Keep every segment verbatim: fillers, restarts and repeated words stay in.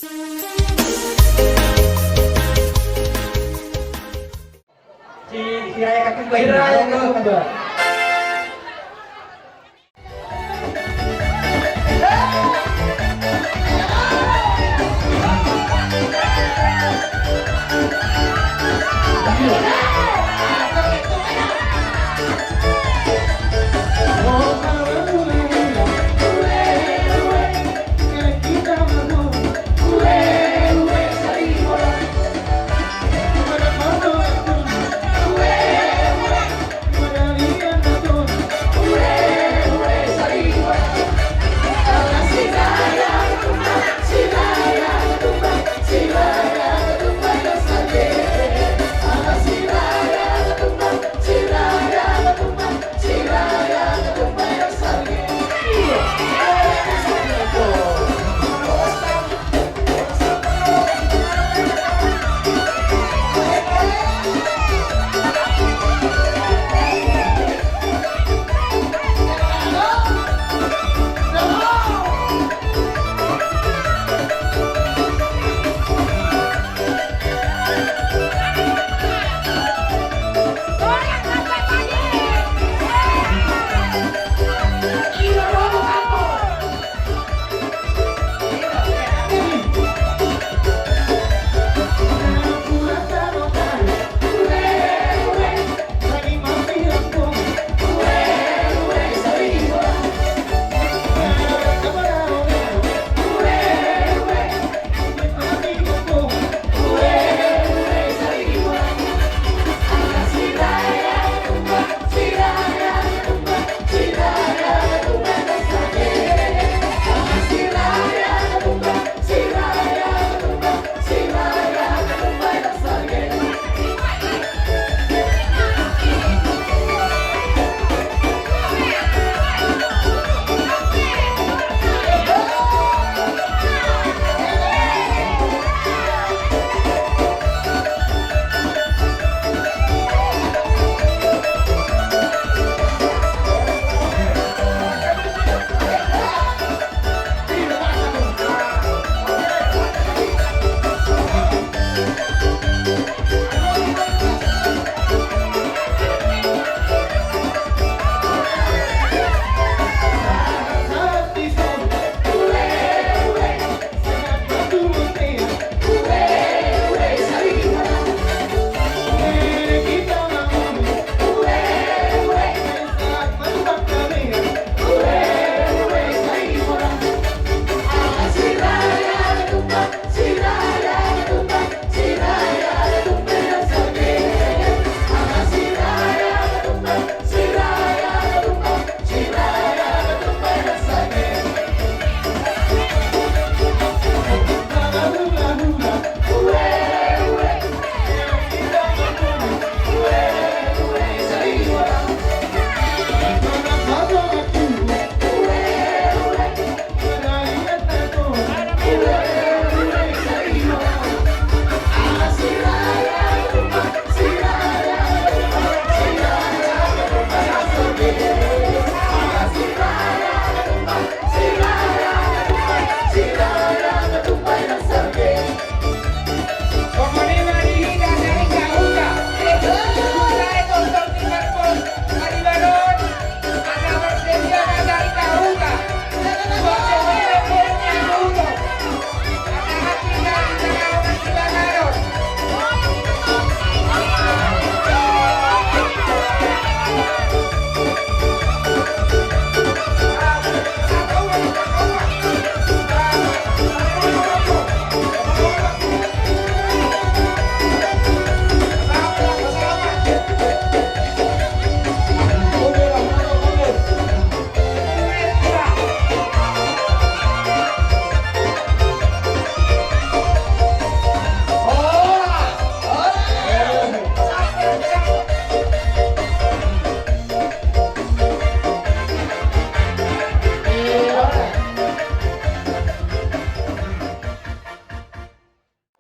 Si, si Raya Ketumbar. Si Raya Ketumbar.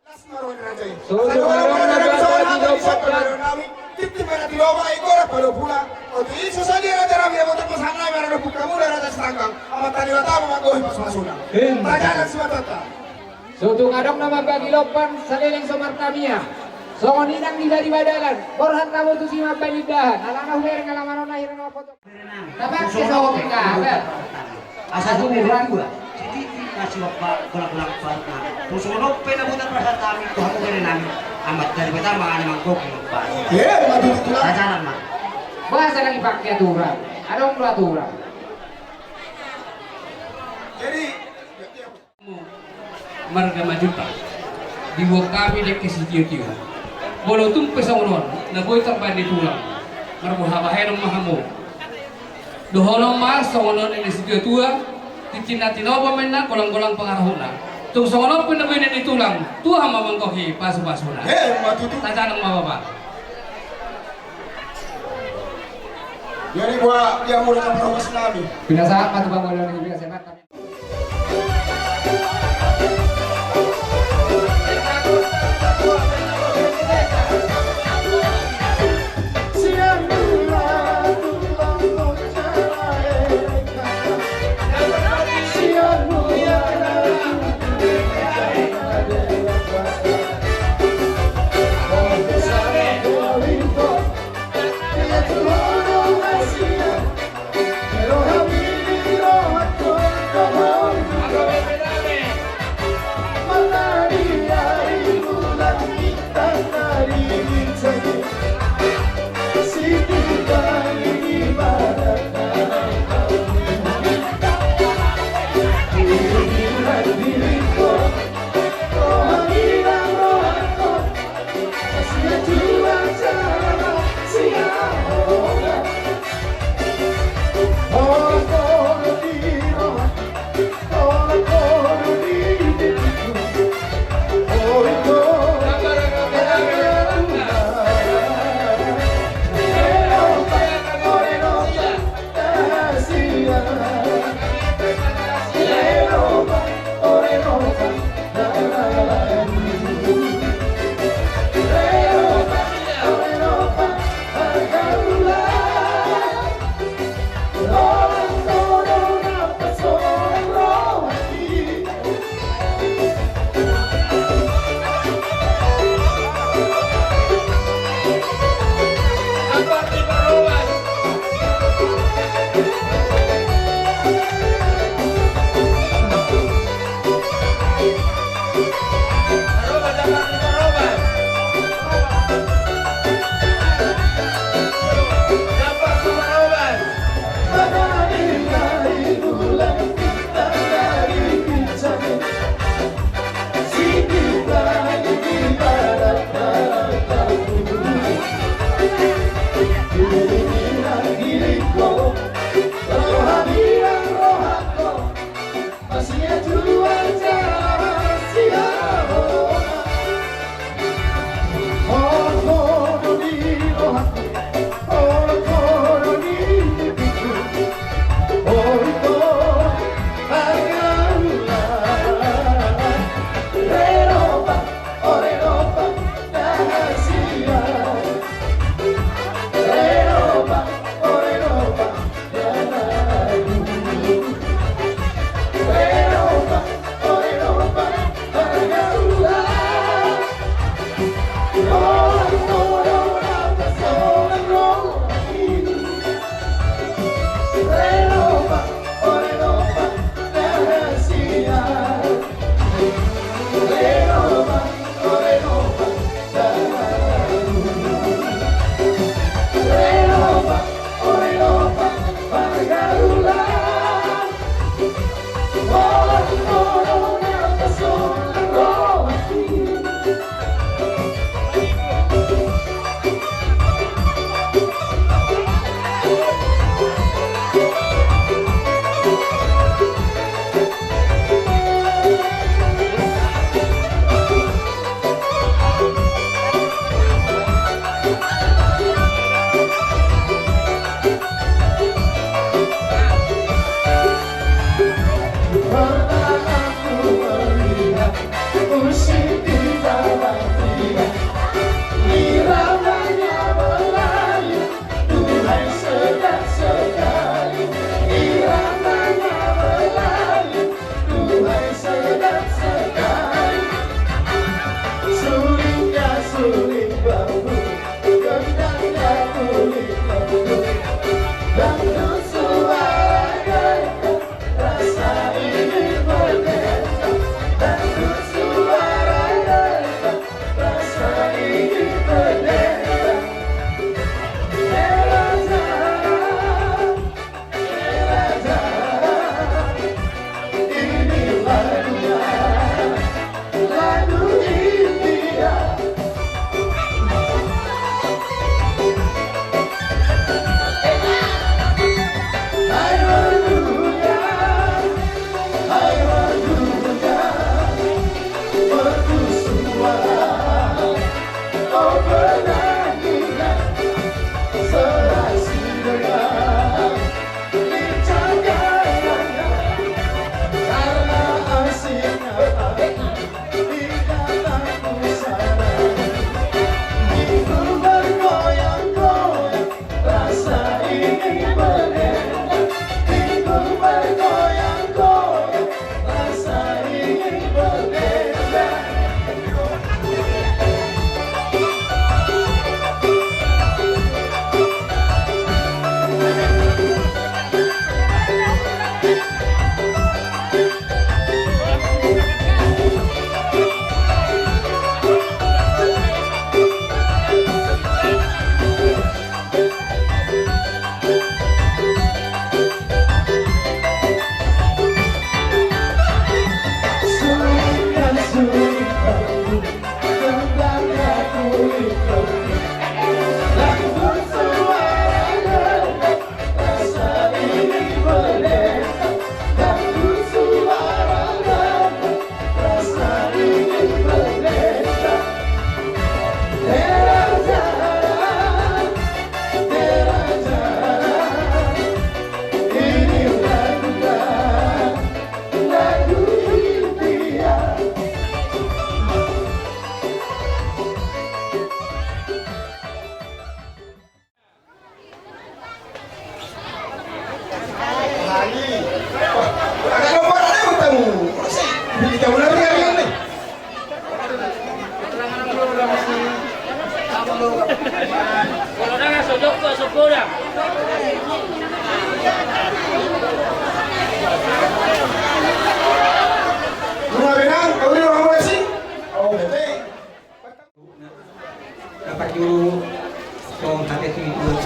Las ma roha ni raja i. Las ma roha ni raja i. Titi mana di Roma, i gora pado pula. Oto i so sadia raja nami, oto pasangan nami, mana do buka mula raja Sitanggang. Amanta Debata ma manggohi pasu-pasuna. Tajanan si matanta. Tutu adong na mambagi lompan saleleng so martamiang. Songon inang di bariba dalan, borhat hamu tusi mambahen indahan, alana hubereng ala manonang hira na mampoto. Tapake songon inang. Asa tu murang dua. Sititi na siompa golang-golang parutna. Tung songon on pe na buta perasaan nami tu hamu bere nami. Amanta Debata ma na manggohi lompan. Eh, madu tulang. Pacaran ma. Boasa lagi pake aturan? Adong do aturan. Jadi marga Majuntak, diboan hami dengke sitio-tio. Molo tung pe songon on na boi tarbahen ni tulang, marboha bahenon ma hamu. Dohonon ma songon on ninna situa-tua, tintin na tinopa ma inna, golang-golang pangarahutna. Tung songon on pe na boi ninna ni tulang, Tuhan ma manggohi pasu-pasuna. Eh, ma tutu. Tajalang ma bapa. Jadi buat dia murid sama rohas nami. Pinasahat ma tu panggolan ni pinasahat.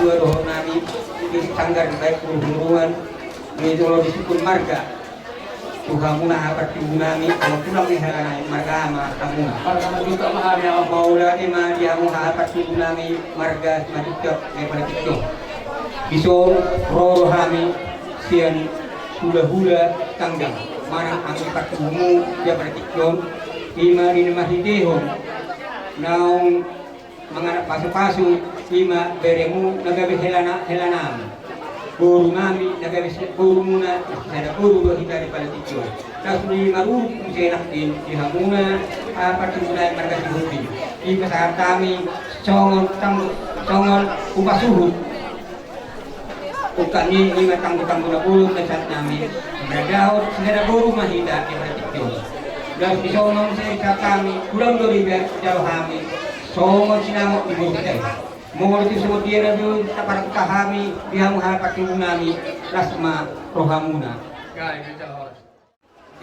Dohononnami di sanggar, baik hurungan, di jolo di sukun marga. Tu hamuna haha partinggunami, olo tulang ni hela nami, marga ma hamuna. Marga Simanjuntak ma hami, au. Mauliate ma di hamu haha partinggunami, marga Simanjuntak, Debata Tingki on. Dison ro do hami sian hulahula tanggang, manang anggi partinggumu, Debata Tingki on. I ma di na marhitehon naung manganak pasupasu, i ma beremu na gabe hela na, hela nami. Boru nami na gabe si-, borumuna, sisada boru do hita, Debata Tingki on. Laos i ma marurung muse nangkin di hamuna, ah, partinggunami marga Sihombing. I pasahat hami songon tang-, songon upa suhut. Ungkap ni i ma tanggutanggu na bolon na sahat nami. Maradophon sisada boru ma hita, Debata Tingki on. Laos dison ma muse sahat hami, hurang do dijalo hami songon sinamot di boru hita i. Molo tung songon dia na do taparhata hami di hamu haha partinggunami, las ma rohamuna. Gabe, jalo.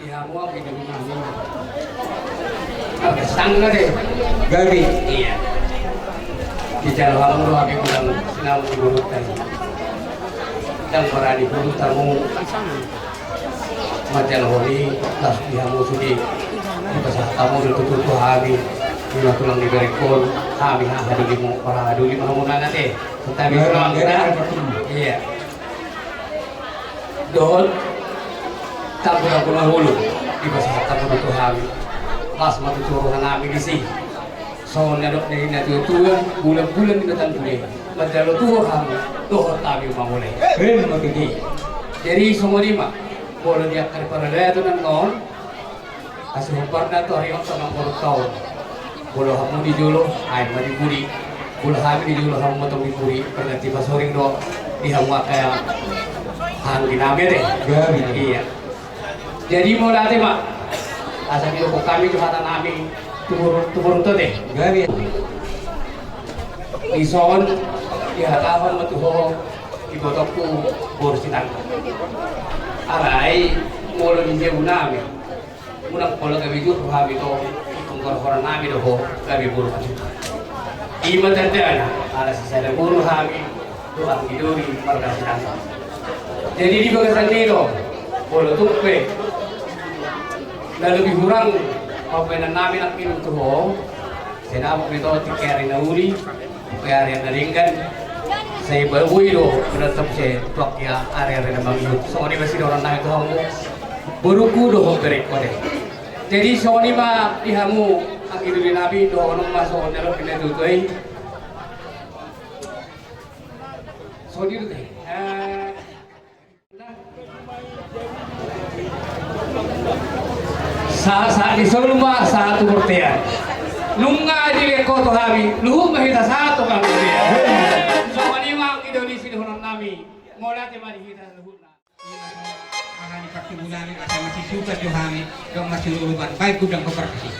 Di hamu anggi doli nami. Oke, sangat deh. Gabe. Iya. Dijalo hamu do hami hurang sinamot di boru hita i. Ndang barani boru tamu manjalo holi, las di hamu sude. Dipasahat hamu do tutu tu hami. Di na tulang ni berengkon, hami haha dolimu, parhaha doli ma hamu nang ate. Tetapi gabe, gabe. Iya. Dohot tanggutanggu na bolon dipasahat hamu do tu hami. Las ma tutu roha nami disi. Songon na dok ni natuatua, bulanbulan ni na tanggule, manjalo tubu hamu dohot hami mangulai. Jadi songon i ma, molo di angka di paradaton annon, asa hombar na tu ari on, songon boru taon. Molo hamu di jolo, ai ma di pudi. Molo hami di jolo, hamu ma tong di pudi. Berarti pasoring do di hamu angka anggi nami ate. Iya. Jadi mauliate ma. Asa didok hami tu hata nami tu boru, tu boru tu ate. Gabe. Dison dihatahon ma tu ho ibotongku boru Sitanggang. Alai molo di jabu nami, unang pola gabe jur hami tu ho, ingkon horhon nami do ho gabe boru hami. I ma tandana, ala sisada boru hami, tu anggi doli marga Sitanggang. Jadi di bagasan ni do, molo tung pe na lobi hurang pambahenan nami nangkin tu ho, sai dapot ma i tu ho tingki ari na uli, tingki ari na denggan. Sai boi do, berarti sai tu angka ari-ari na mangihut. Songon i ma sidohonon nami tu hamu, borungku dohot berengku ate. Jadi songon i ma di hamu anggi doli nami, dohonon ma songon na lobi na tutu i. Songon i do ate. Eh, sahat-sahat ni solu ma sahat tu bontean. Nunga dilehon ho tu hami, luhut ma hita sahat tu bontean. Songon i ma anggi doli sidohonon nami. Mauliate ma di hita saluhutna. Aha ni partinggunami, asa masisuka jo hami, dok masiluluban, baik gudang koperasi.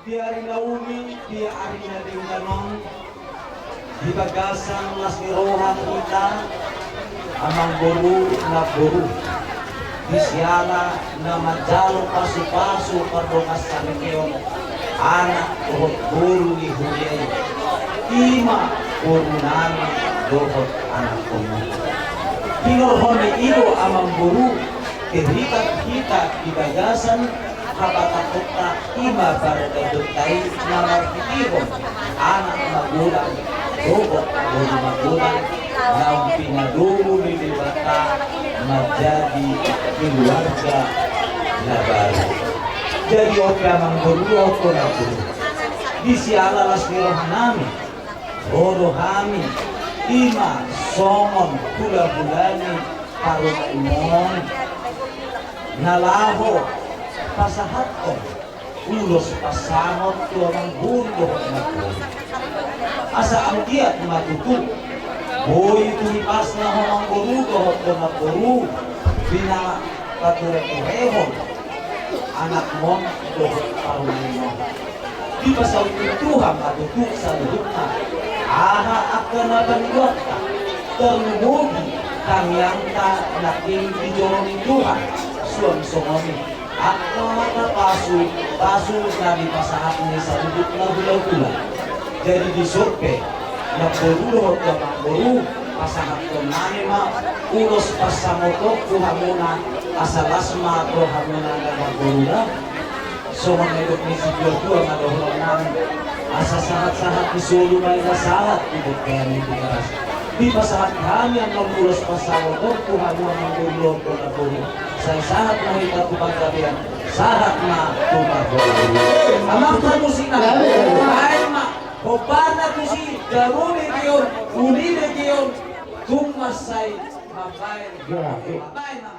Di ari na uli, di ari na denggan on, di bagasan las ni roha hita, amangboru, namboru, di siala na manjalo pasupasu pardongansaripeon anak dohot boru ni huria i, i ma borunami dohot anakkonmi. Hinorhon ni i do, amangboru, terikat hita di bagasan habatahonta, i ma paradatonta i na marhitehon anak magodang dohot boru magodang naung pinadomu ni Debata manjadi keluarga na baru. Jadi on pe, amangboru dohot namboru, di siala las ni rohanami, ro do hami, i ma songon hulahula ni parumaenmon, na laho pasahathon ulos pansamot tu amangboru dohot namboru. Asa anggiat ma tutu boi tu hipasna ho, amangboru dohot namboru, pinapature-turehon anakmon dohot parumaenmon. Dipasaut Tuhan ma tutu saluhutna aha angka na panuatta, tarlumobi tangiangta nangkin di jolo ni Tuhan. Suang songon i angka hata pasu, pasu na dipasahat ni saluhutna hulahula. Jadi dison pe, namboru dohot namboru, pasahathonnami ma ulos pansamot on tu hamuna, asa las ma rohamuna, namboru, da. Songon na nidok ni situatua ma dohononnami: Asa sahat-sahat ni solu ma i na sahat di bontean ni Tigaras. Dipasahat hami annon ulos pansamot on tu hamu, amangboru dohot namboru, sai sahat ma hita tu panggabean, sahat ma tu parhorasan. Amang parmusik nami, baen ma hombar na tusi, jabode giot, uli be giot, tung mansai mambaen. Baen ma.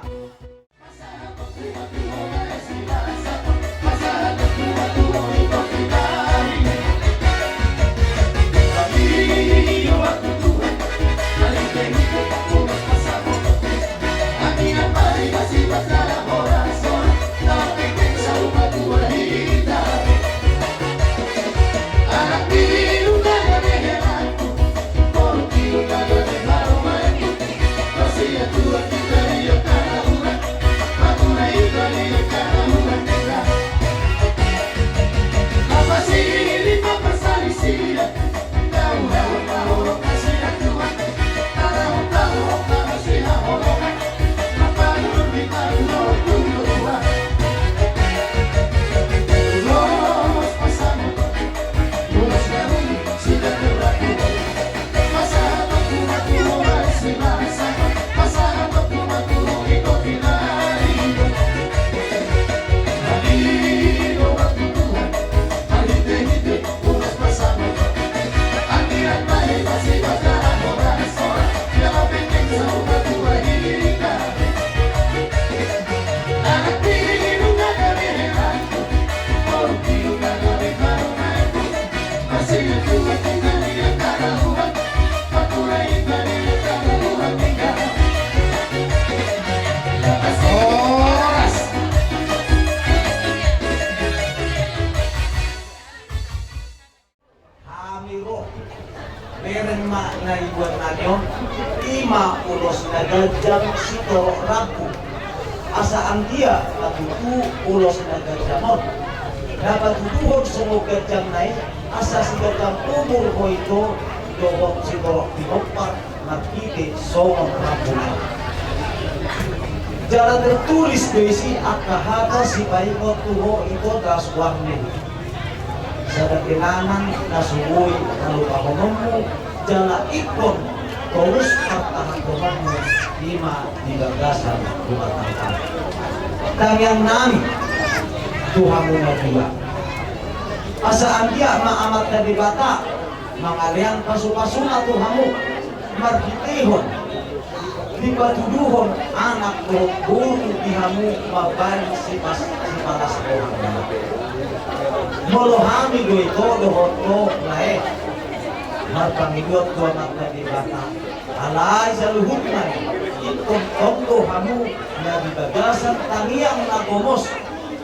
Hami ro, bereng ma na ibuan nami on, i ma ulos na ganjang sitorop rambu. Asa anggiat ma tutu ulos na ganjang on na patuduhon songon ganjangna i, asa siganjang umur ho ito dohot sitorop pinompar marhite songon rambu nami. Jala tertulis do disi angka hata sipaingot tu ho ito, da suang ni sada kenangan na so boi halupahononmu, jala ingkon torus partahanhononmu, i ma di bagasan rumah tangga. Tangiang nami tu hamu na dua, asa anggiat ma Amanta Debata mangalean pasupasuna tu hamu, marhitehon dipatuduhon anak dohot boru di hamu mambaen sipas, sipalas roha. Molo hami do ito dohot ho, lae, marpangidoan tu Amanta Debata, alai saluhutna i ingkon tong do hamu na di bagasan tangiang na gomos,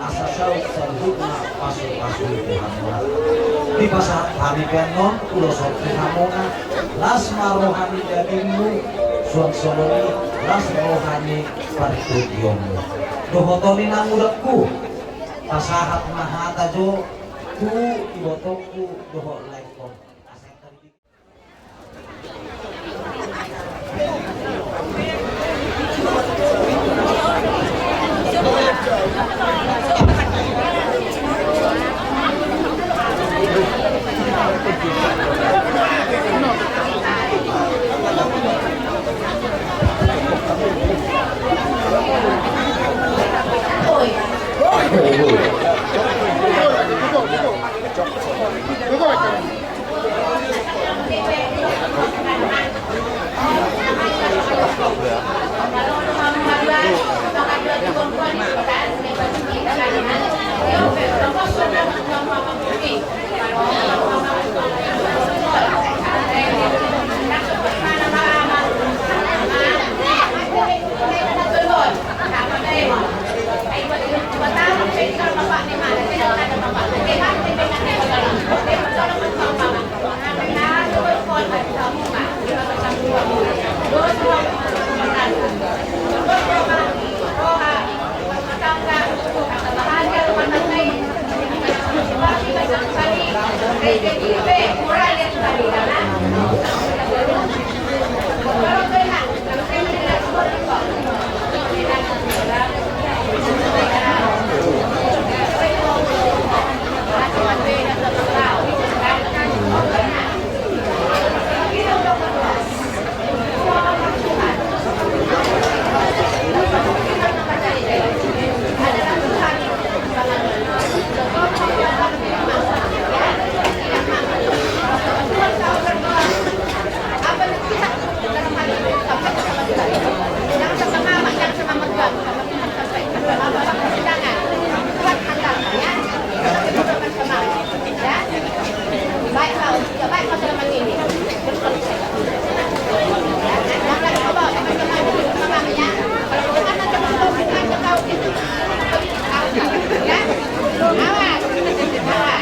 Asa saut saluhutna pasupasu ni Tuhan ma. Dipasahat hami pe annon ulos on tu hamuna, las ma roha ni dagingmu, suang songon i las roha ni partungionmu. Dohot on, inang udakku, pasahat ma hata jo tu ibotongku dohot laengkon.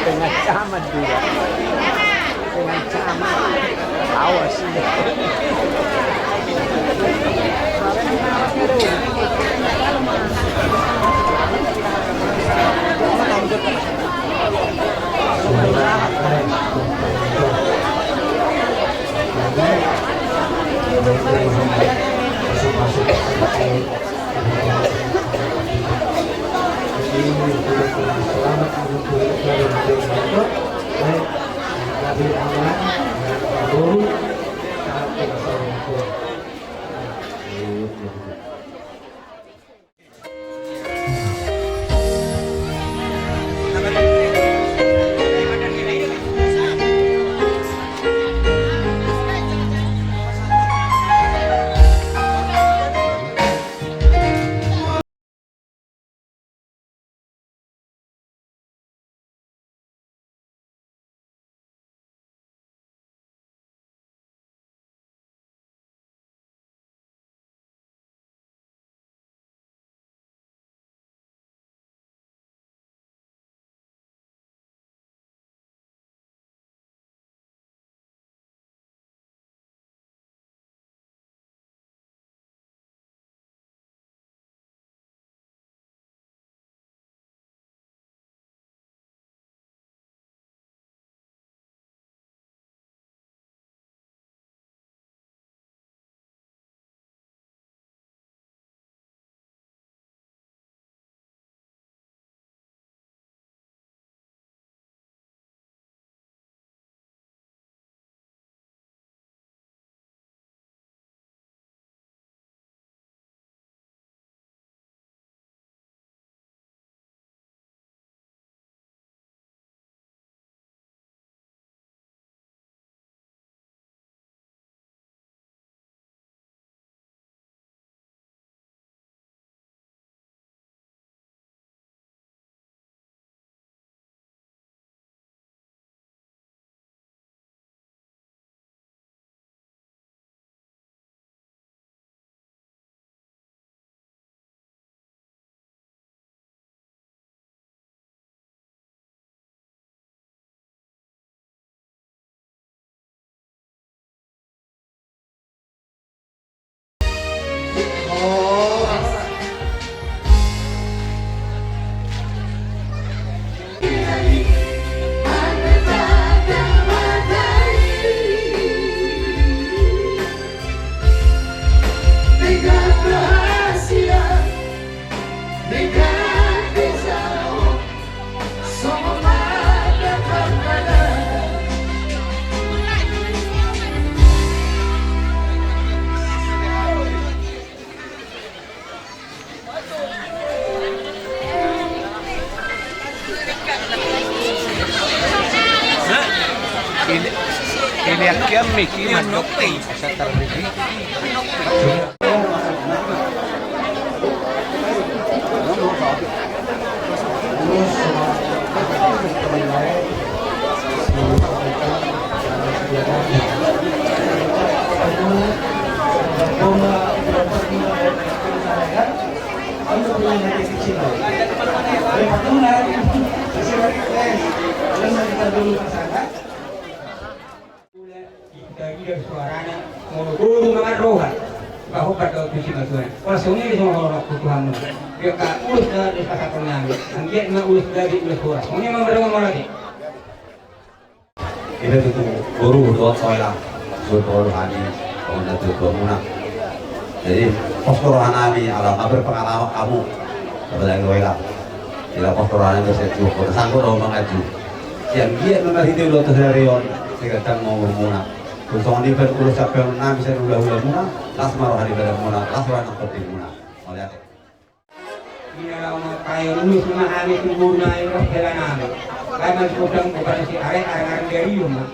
Pengancaman juga. Pengancaman. Awas ini. Ini, ini aki ami ki mandok asa tarbiji. Ita gidang suarana, molo boru mangan roha, pahombar do tu simatua. Pola songon i songon holong tu Tuhan. Dia ka ulos na di pasahaton nami. Anggiat ma ulos gabe ulos horas. Songon i ma mardongan mauliate. Ida tutu boru dohot soela. Suhut boru hami, songon na tutu muna. Jadi, pos do roha nami, ala ma berpengalaman hamu. Apalagi wela. Ila pos do roha nami, sai tutu sanggup do mangaji. Sian dia memang hiti ulo tu sadari on, sai gantang mau muna. Tung songon i pe ulos sampe on nami, sai hula-hula muna, las ma roha di badan muna, las roha nang tondi muna. Mauliate. Ina laho ma payo ulos ma hami tu boru nai ro hela nami. Lae ma sipodang boban si are, are, are dari ma.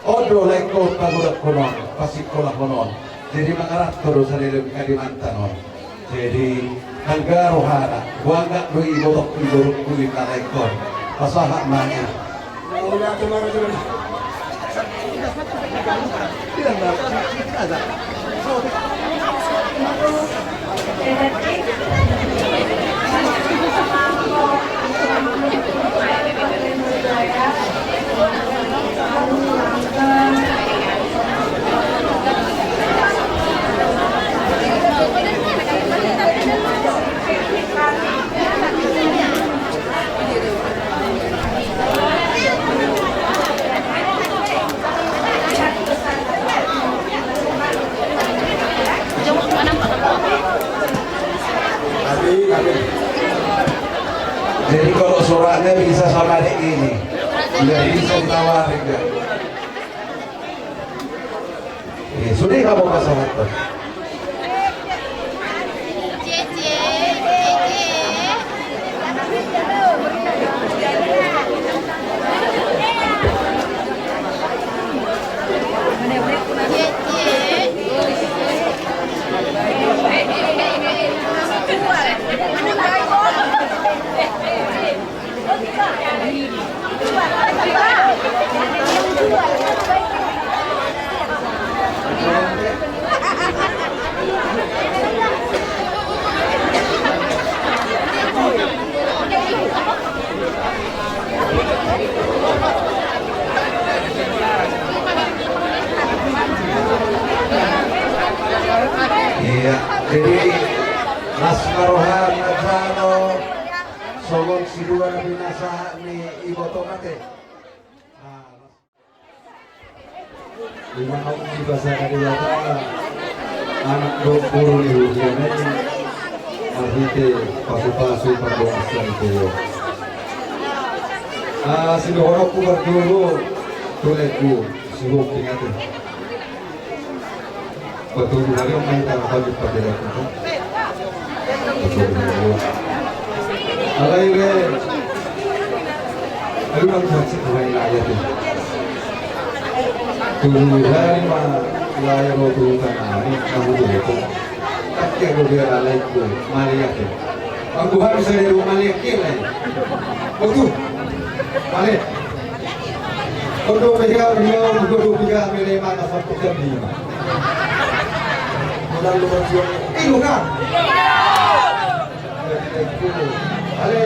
On do laengkon pagodangkonon, pasingkolahonon. Jadi mangaranto do saleleng halimantan on. Jadi anggo rohana, huanggap do i ibotongku, iborungku, inna laengkon. Pasahat ma i. Jadi kalau suratnya bisa sama dek ini, nggak bisa ditawarin, nggak. Eh, sudah kamu pasangan tuh. Iya, jadi las ma roham na jalo songon silua na pinasahat ni ibotom ate. Ah, las. Ima naung dipasahat Debata anak dohot boru ni hulahula i, marhite pasupasu pardongansaripeon. Ah, sidohononku marjolo tu laengku si Homping ate. Patudu harion ma hita na pajut pajut hita. Patudu harion. Alai re. Aduh, aku sakit, wahai rakyat ini. Tujuh hari ma lahir waktu tanah ini, kamu tuh itu. Tapi aku biar alai itu, maliat itu. Aku harus ada rumah liat kira. Betul. Maliat. Kondo pega dia, kondo pega mele mana satu jam lima. Modal lu berjuang. Ilu kan? Ale.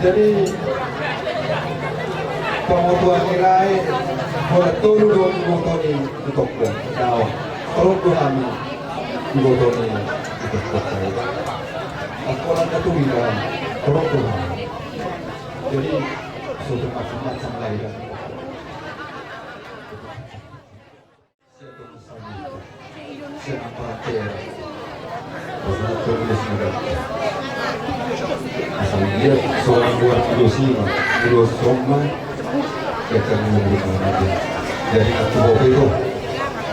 Jadi pamotoan ni lae, bola tolu do iboto ni Tokbo. Dao. Tolu do hami iboto ni Tokbo. Aku orang Katui kan. Tolu do hami. Jadi, so terpaksa macam lain. Siapa yang pakai? Asal dia seorang luar biasa, luar soma, ya kan, menurut saya. Jadi, aku bawa itu,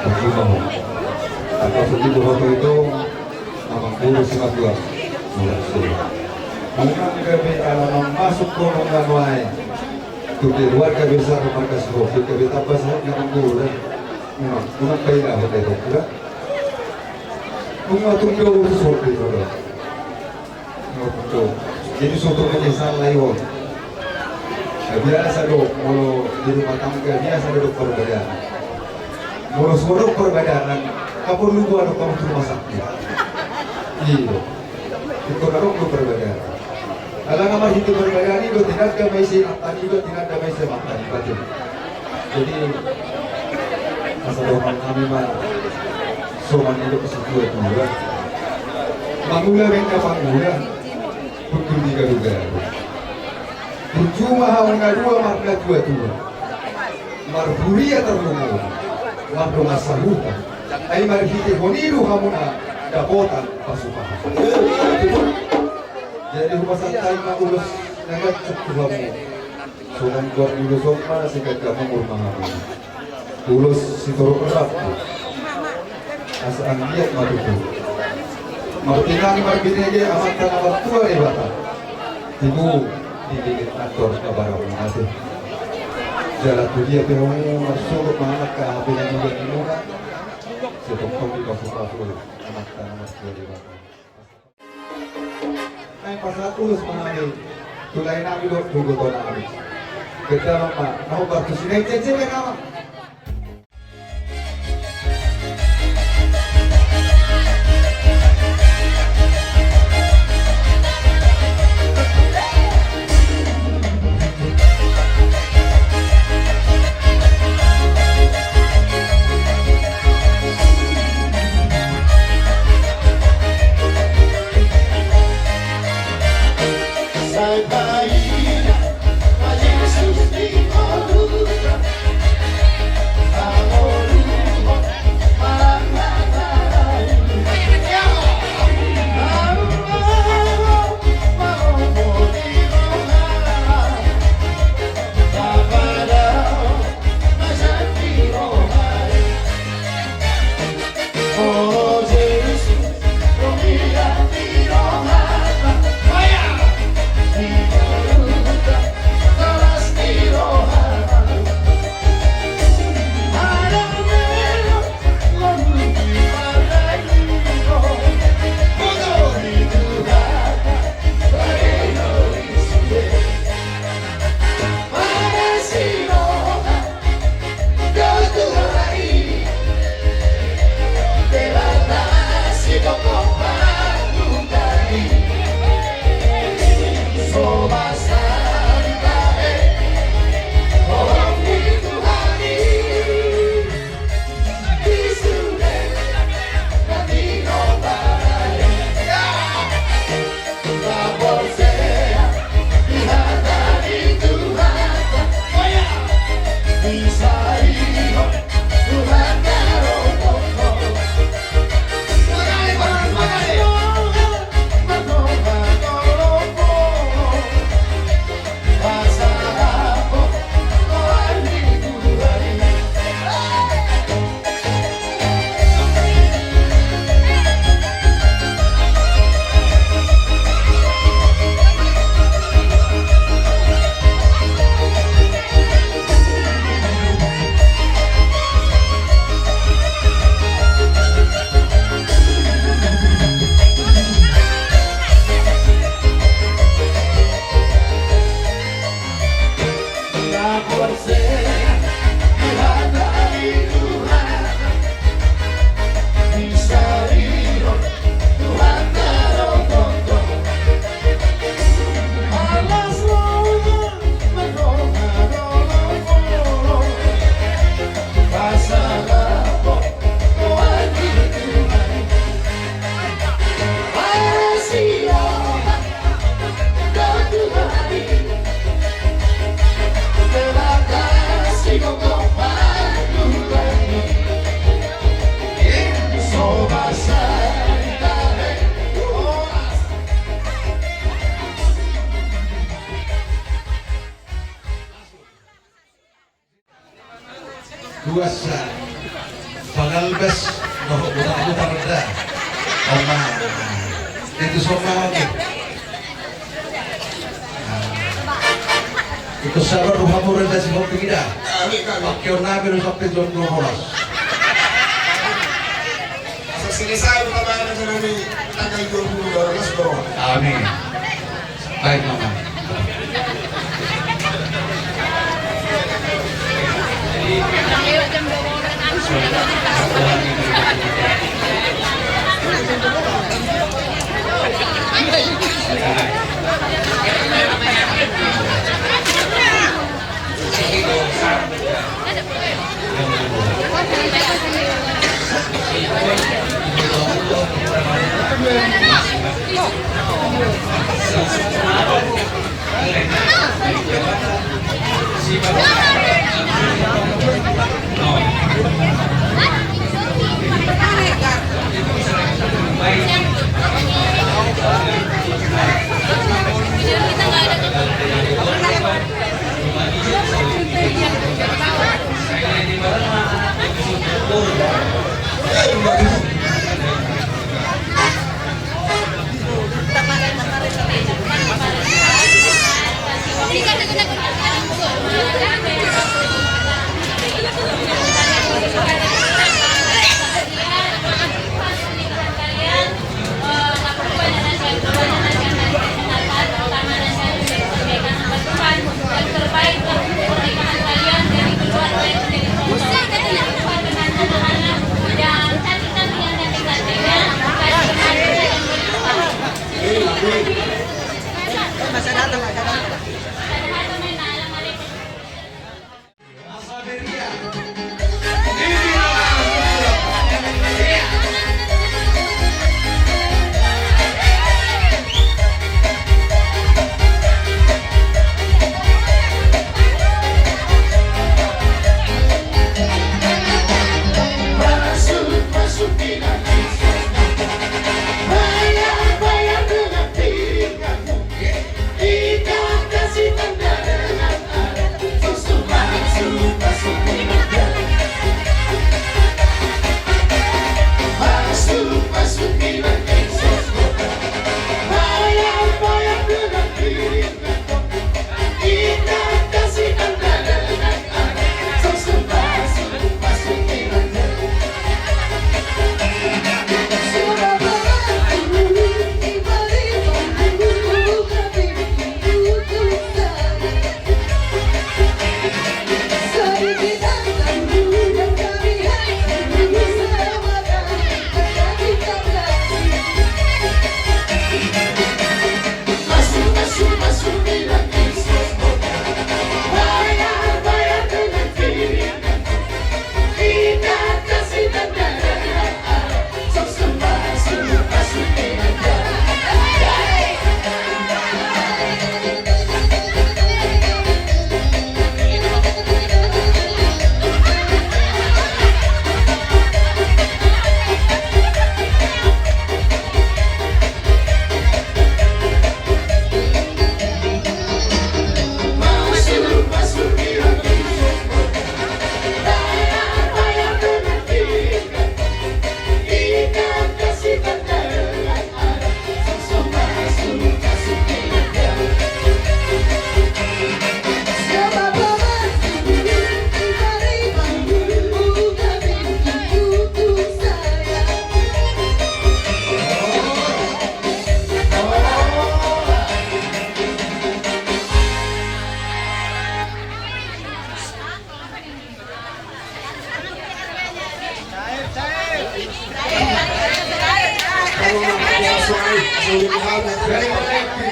aku mau. Aku sedih bawa itu, Amang guru si matua. Mula sih. Memang gabe alaman masuk kono nganuai. Tu keluarga besar marga Sihombing gabe tambah sehat ngaran guru dah. Memang, memang baik lah hotel itu dah. Memang tu dia urus hotel itu dah. Memang tu. Jadi soto menyesal lah yo. Biasa do, molo di rumah tangga biasa do, do perbedaan. Molo so adong perbedaan, kaporlu do adong kamu tu rumah sakit. Iya. Ingkon adong do perbedaan. Alana marhite perbedaan i do tinanda ma ise, tani do tinanda ma ise, tani pacul. Jadi asa dohonon nami ma songon i do, si tua-tua mangula, baen na pangula. Puntung di garu-garu. Burju ma hamu na dua marga tua-tua. Marhuria tarlumobi, mardongan sahuta. Ai marhitehon i do hamuna dapotan pasupasu. Jadi hupasahat ma ulos na gancuk tu hamu. Songon goar ni ulos on ma na singkat gamu murma hamu. Ulos sitorop rap. Asa anggiat ma tutu. Martinangi marbinege Amanta na martua Debata. Tibu. Di denggan na torus ma barang mate. Jala tu dia pe ho marsogot mangalangka hape na denggan ni muna. Sai tongtong dipasupasu Amanta na martua Debata. Naeng pasahat ulos ma hami tu lae nami dohot tu iboto nami. Gandana ma na hombar tu si Nai Cece be nama. Duansa, pangalbas dohot butar-butar da. Oma, itu sopa oke. Itu sabar rohamu reda si hopi da. Pakeon nami do sampe jam dua belas. Asa selesai pertama kali tanggal dua puluh dua belas bro. Amin. Baik, Mama.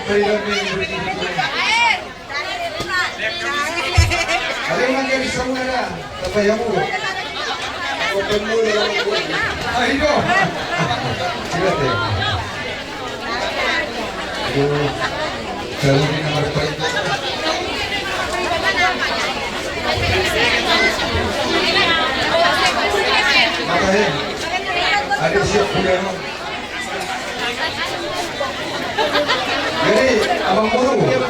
Ada yang manggil di sana ada. Apa yang mau? Ayo. Tidak deh. Aduh. Kalau ini nomor empat. Apa ya? Ada siap kuda. Jadi, Abang Guru, sebenarnya,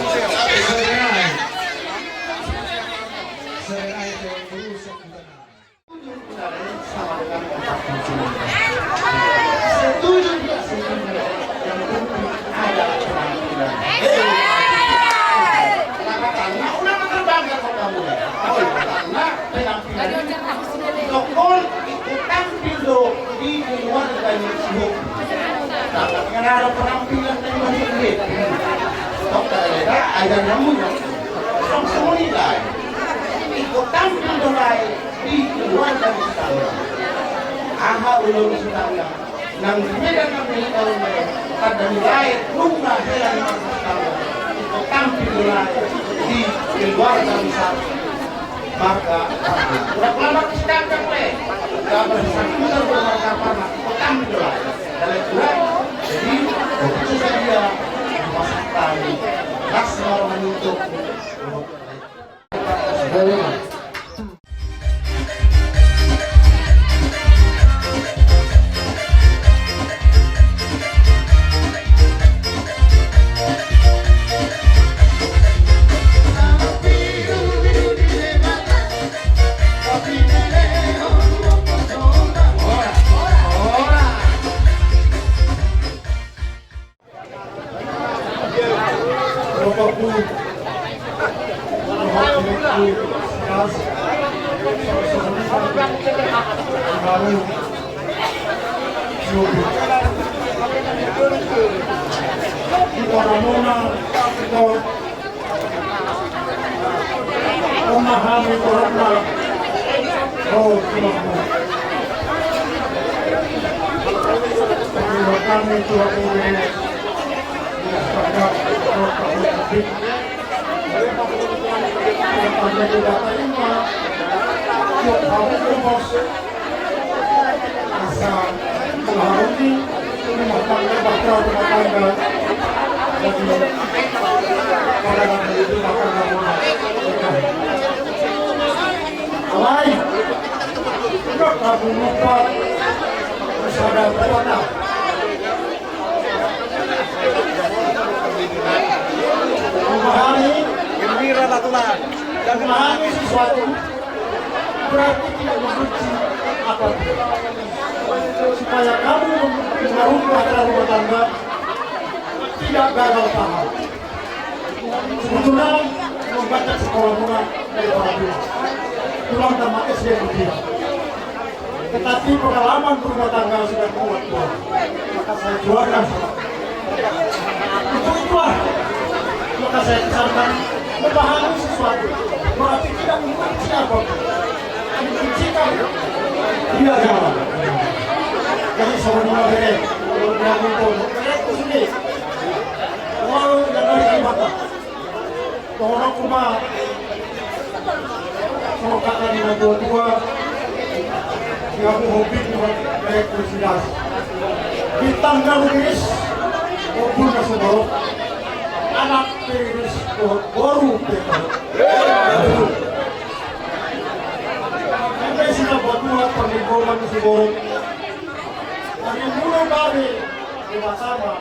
sebenarnya Abang Guru, setuju tidak setuju, yang penting ada penampilan. Karena udah terbangga kota muda. Oh, karena penampilan ini. Tokol itu tampil do di keluarga ni si Hobi. Nah, tapi kan ada penampilan dari masuk dia. Tok tak ada, ada nyambung. Langsung menilai. Itu tampil do lae di keluarga ni si Tangga. Aha ulun si Tangga. Nang di Medan nang di Medan, tanda nilai, nunga hela ni Markus Tangga. Itu tampil nilai di keluarga besar. Maka, udah lama kita angkat, pe. Gak bersakutan, udah marga apa, itu tampil nilai. Dalam Quran, jadi, itu saja dia dimasukkan. Ras mau menutup. Memahami Quran. Oh, Tuhan. Terima kasih, Tuhan. Asa mengharungi rumah tangga, bahtera rumah tangga. Jadi, pada waktu itu, maka kamu alai, kamu lupa, terus ada apa? Memahami, gembira lah tulang. Dan memahami sesuatu berarti tidak membenci apapun. Supaya kamu mengarungi bahtera rumah tangga tidak gagal paham. Sebetulnya membaca sekolah mula dari para tulang. Tulang tamat S D Mutia. Tetapi pengalaman berumah tangga sudah kuat, Tuan. Maka saya jualkan. Untuk itulah, maka saya pesankan, memahami sesuatu berarti tidak membenci apapun. Membenci kan tidak jalan. Jadi, semua bere, kalau dia muncul, bere itu sendiri. Walau yang dari mata. Tolong kuma. Soal kata ni na tua-tua. Dia mau hobi buat baik bersidas. Bintang garu bis. Obul na seborok. Anak tiris boru. Sampai sini buat dua pernikahan seborok. Dari mulai babi. Dewasa mah.